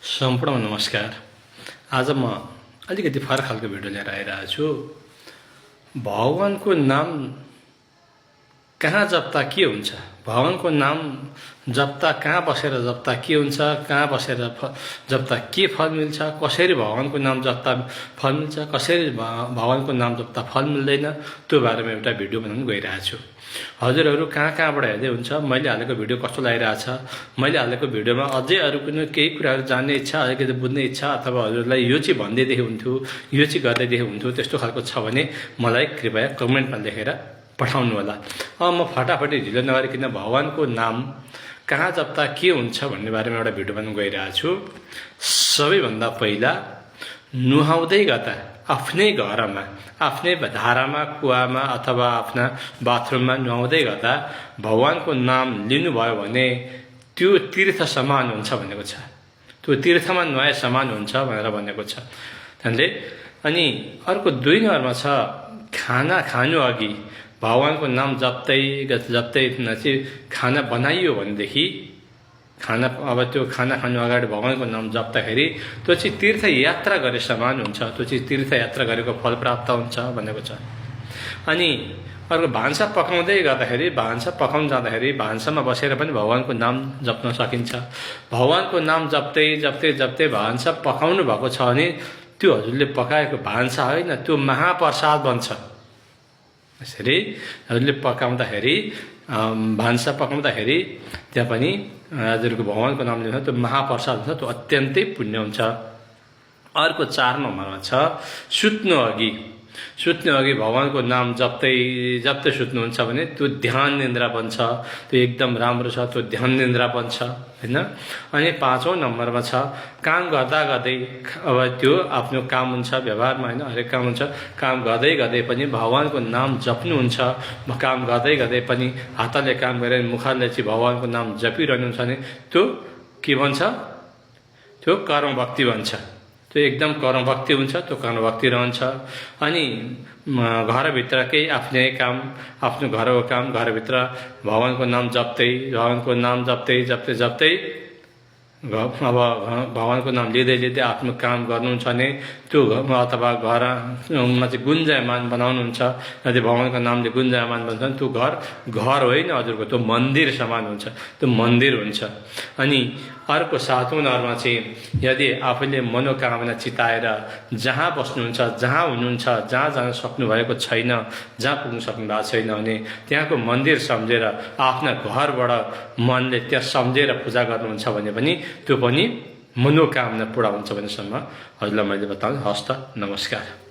सम्पूर्ण नमस्कार। आज म अलिकति फरक खालको भिडियो लिएर आइरहेको छु। भगवानको नाम कहाँ जप्ता के हुन्छ, भगवानको नाम जप्ता कहाँ बसेर जप्ता के हुन्छ, कहाँ बसेर जप्ता के फल मिल्छ, कसरी भगवानको नाम जप्ता फल मिल्छ, कसरी भगवानको नाम जप्ता फल मिल्दैन, त्यो बारेमा एउटा भिडियो बनाउन गइरहेको छु। हजुरहरू कहाँबाट हेर्दै हुन्छ, मैले हालेको भिडियो कस्तो लागिरहेछ, मैले हालेको भिडियोमा अझै अरू कुनै केही कुराहरू जान्ने इच्छा, अलिकति बुझ्ने इच्छा अथवा हजुरलाई यो चाहिँ भनिदिएदेखि हुन्थ्यो, यो चाहिँ गर्दैदेखि हुन्थ्यो, त्यस्तो खालको छ भने मलाई कृपया कमेन्टमा लेखेर पठाउनु होला। अब म फटाफटी ढिलो नगरिकन भगवानको नाम कहाँ जप्ता के हुन्छ भन्ने बारेमा एउटा भिडियो बनाउन गइरहेको छु। सबैभन्दा पहिला नुहाउँदै गर्दा आफ्नै घरमा, आफ्नै धारामा, कुवामा अथवा आफ्ना बाथरुममा नुहाउँदै गर्दा भगवानको नाम लिनुभयो भने त्यो तीर्थ समान हुन्छ भनेको छ। त्यो तीर्थमा नुहाए समान हुन्छ भनेर भनेको छ त्यसले। अनि अर्को 2 नम्बरमा छ खाना खानु अघि भगवानको नाम जप्दै चाहिँ खाना बनाइयो भनेदेखि खाना, अब त्यो खाना खानु अगाडि भगवानको नाम जप्दाखेरि त्यो चाहिँ तीर्थ यात्रा गरे समान हुन्छ, त्यो चाहिँ तीर्थ यात्रा गरेको फल प्राप्त हुन्छ भनेको छ। अनि अर्को भान्सा पकाउँदै गर्दाखेरि, भान्सा पकाउन जाँदाखेरि भान्सामा बसेर पनि भगवानको नाम जप्न सकिन्छ। भगवानको नाम जप्दै भान्सा पकाउनु भएको छ भने त्यो हजुरले पकाएको भान्सा होइन, त्यो महाप्रसाद बन्छ। यसरी हजुरले पकाउँदाखेरि, भान्सा पकाउँदाखेरि त्यहाँ पनि हजुरको भगवानको नाम लिन्छ, त्यो महाप्रसाद हुन्छ, त्यो अत्यन्तै पुण्य हुन्छ। अर्को 4 नम्बरमा छ सुत्नु अघि भगवानको नाम जप्दै सुत्नुहुन्छ भने त्यो ध्यान निन्द्रा बन्छ, त्यो एकदम राम्रो छ, त्यो ध्यान निन्द्रा बन्छ हैन। अनि 5औं नम्बरमा छ काम गर्दै, अब त्यो आफ्नो काम हुन्छ व्यवहारमा हैन, हरेक काम हुन्छ, काम गर्दै पनि भगवानको नाम जप्नुहुन्छ। काम गर्दै पनि हातले काम गरेर मुखले चाहिँ भगवानको नाम जपिरहनुहुन्छ भने त्यो के भन्छ, त्यो कर्म भक्ति भन्छ, त्यो एकदम कर्म भक्ति हुन्छ, त्यो कर्म भक्ति रहन्छ। अनि घरभित्रकै आफ्नै काम, आफ्नो घरको काम, घरभित्र भगवानको नाम जप्दै अब भगवानको नाम लिँदै आफ्नो काम गर्नुहुन्छ भने त्यो अथवा घरमा चाहिँ गुन्जायमान बनाउनुहुन्छ, यदि भगवानको नामले गुन्जायमान बन्छ भने त्यो घर होइन हजुरको, त्यो मन्दिर समान हुन्छ, त्यो मन्दिर हुन्छ। अनि अर्को 7औं नम्बरमा चाहिँ यदि आफूले मनोकामना चिताएर जहाँ बस्नुहुन्छ, जहाँ हुनुहुन्छ, जहाँ जान सक्नुभएको छैन, जहाँ पुग्न सक्नु भएको छैन भने त्यहाँको मन्दिर सम्झेर आफ्ना घरबाट मनले त्यहाँ सम्झेर पूजा गर्नुहुन्छ भने पनि त्यो पनि मनोकामना पुरा हुन्छ भनेसम्म हजुरलाई मैले बताएँ। हस्त नमस्कार।